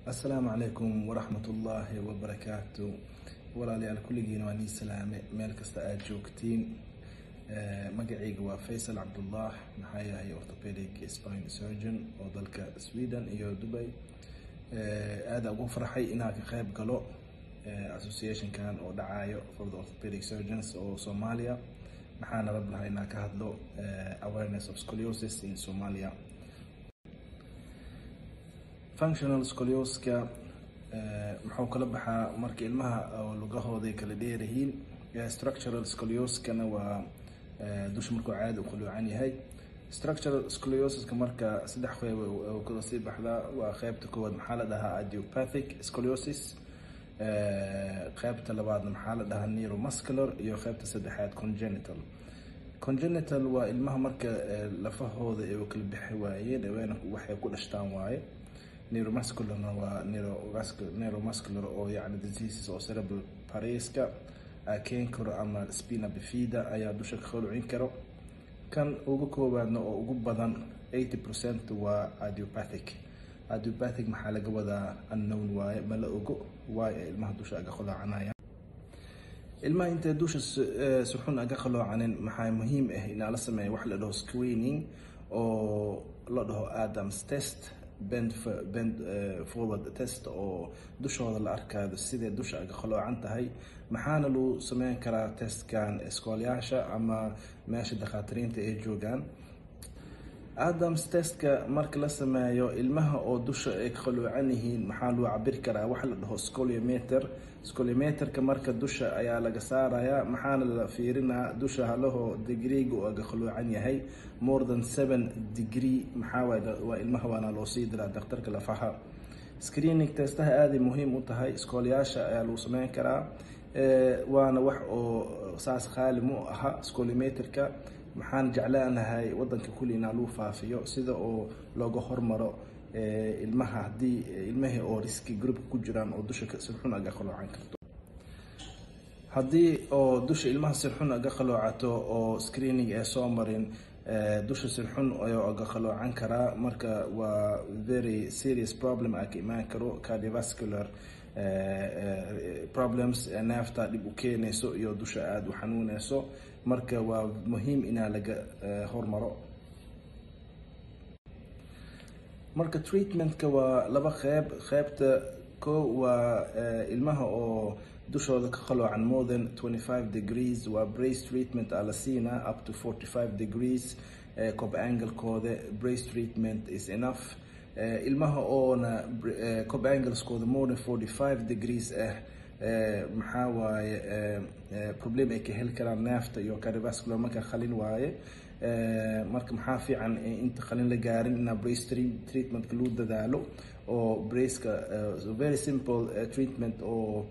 Assalaamu calaykum waraxmatullaahi wabarakaatu. Walaalayaal, kulligiin waa nii salaame meel kasta aad joogtiin. Magacayga waa Faysal Cabdullah, maxaa yahay orthopedic spine surgeon oo dalka Sweden iyo Dubai. Aada ugu farxay inaan ka qayb galo associationkan oo dhacayo for the orthopedic surgeons oo Soomaaliya. Maxaana rab lahaa inaan ka hadlo awareness of scoliosis in Somalia. Functional scolioska muxuu kala baxaa marka ilmaha oo lugahooday kala dheeryihiin. Structural scolioskana waa dusha markuu caadi u qaloocan yahay. Structural scoliosiska marka saddex qeyb oo kala sii baxdaa. Waa qeybta koowaad, maxaa la dhahaa idiopathic scoliosis, qeybta labaadna maxaa la dhahaa neuromuscular, iyo qeybta saddexaad congenital. Congenital waa ilmaha marka lafahooda ay kala bixi waayeen, waxay ku dhashtaan waaye. Neuromuscularna waa neuromuscular oo yacni diseases oo cerebral pareska keeni karo ama spina bifida ayaa dusha ka qalocin karo. Kan ugu koowaadna oo ugu badan, 80%, waa idiopathic. Idiopathic maxaa laga wadaa? Unknown waaye, ma la ogo waayo ay ilmaha dusha aga qaloocanayaan. Ilmaha intay dusha si xun aga qaloocanin, maxaa muhiim ah inaa la sameeyo wax la dhaho screening oo la dhaho Adams test, bend forward test, oo dushooda la arkayo sidee dusha aga qaloocan tahay. Maxaana lagu sameyn karaa testkan iskoolyaasha ama meesha dhakhaatiriinta ay joogaan. Adams testka marka la sameeyo, ilmaha oo dusha ay ka qaloocan yihiin maxaa lagu cabiri karaa waxa la dhaho scoliometer. Scoliometerka marka dusha ayaa laga saarayaa, maxaana la fiirinaa dusha halaho degreega oo aga qaloocan yahay. More than 7 degree maxaa waay? Waa ilmaha waana loo sii diraa daktarka lafaha. Screening testaha aaday muhiim u tahay, iskoolayaasha ayaa lagu sameyn karaa, waana wax oo saas qaali mu aha scoliometerka. Maxaan jeclaanahay wadanka kulli inaa lagu faafiyo sida oo looga hormaro ilmaha haddii ilmahii oo risk groupka ku jiraan oo dusha si xun aga qaloocan karto. Haddii oo dusha ilmaha si xun aga qaloocato oo screening ee soo marin, dusha si xun ayuu aga qaloocan karaa. Marka waa very serious problem aa ka imaan karo, cardiovascular problems, neefta dhib u keenayso iyo dusha aada u xanuuneyso. Marka waa muhiim inaa laga hormaro. Marka treatmentka waa laba qeyb. Qeybta ko waa ilmaha oo dushooda ka qaloocan more than 25 degrees, waa brace treatment aa la siinaa up to 45 degrees Cobb angle-kooda. Brace treatment is enough. Ilmaha oona Cobb angleskooda more than 45 degrees ah, maxaa waaye problem ay ka heli karaan neefta iyo cardiovascular, marka qalin waaye. Marka maxaa fiican inta qalin la gaarin inaa brace treatmentka lagu dadaalo oo braceka very simple treatment oo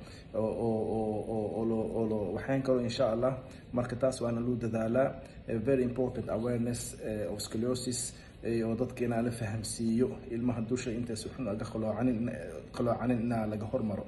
loo waxaan karo, insha Allah. Marka taas waana lagu dadaalaa. Very important awareness of scoliosis iyo dadka inaa la fahamsiiyo ilmaha dusha intay si xun aga qaloocanin inaa laga hormaro.